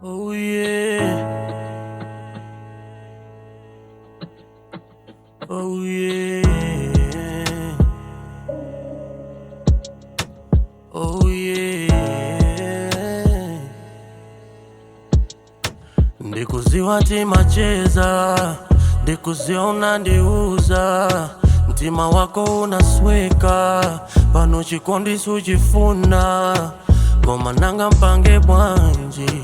Oh yeah. Oh yeah. Oh yeah. Ndikuziwa timacheza, ndikuziona ndiuza, mtima wako unasweka, pano chikondi suchifuna, koma nanga mpange bwanji,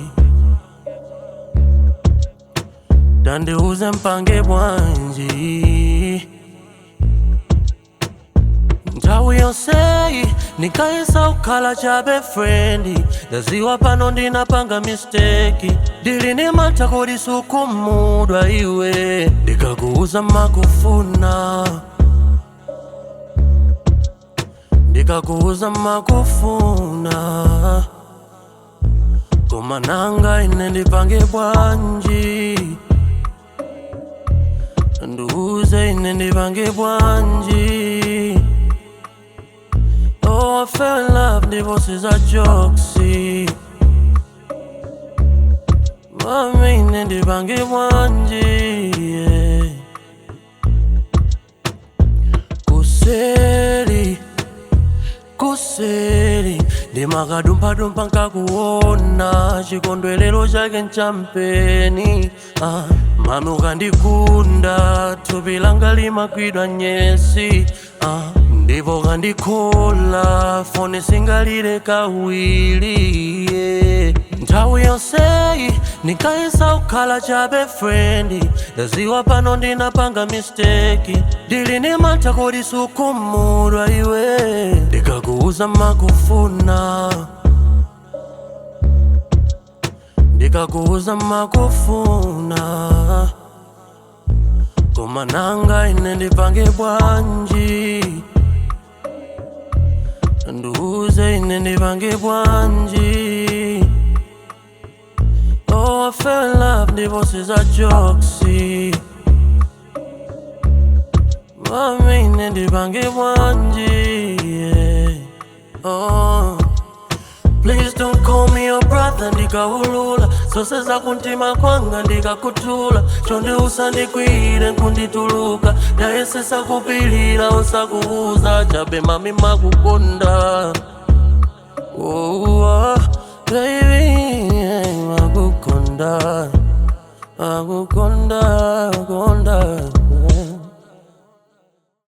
tandiuze mpange bwanji. Nthawi yonseyi ndikayesa kukhala chabe friend, ndaziwa pano ndinapanga mistake, ndili ni mantha kodi sukumudwa iwe, ndikakuuza makufuna, ndikakuuza makufuna, koma nanga ine ndipange bwanji, ndiuze ine ndipange bwanji. Oh, I fell in love, divorces are jokes. Mami, ndipange bwanji, yeah. Kuseri, kuseri, ndimakadumphadumpha nkakuona, chikondwerero chake nchampeni. Ah, mami ukandikunda, thupi langa limagwidwa nyesi. Ah, ndipo kandikhola, foni singalire kawiri. Yeah. Nthawi yonseyi ndikayesa kukhala chabe friend, ndaziwa pano ndinapanga mistake, ndili ni mantha kodi sukumudwa iwe, ndikakuuza makufuna, ndikakuuza makufuna, koma nanga ine ndipange bwanji, ndiuze ine ndipange bwanji. Oh, I fell in love, divorces are jokes. Mami, ndipange bwanji, yeah. Oh. Please don't call me your brother, ndikaulula zose zakuntima kwanga ndikakutula, chonde usandikwire nkundituluka, ndayesesa kupilira usakuuza chabe mami makukonda. Oh, oh, baby, yeah, makukonda, makukonda, konda.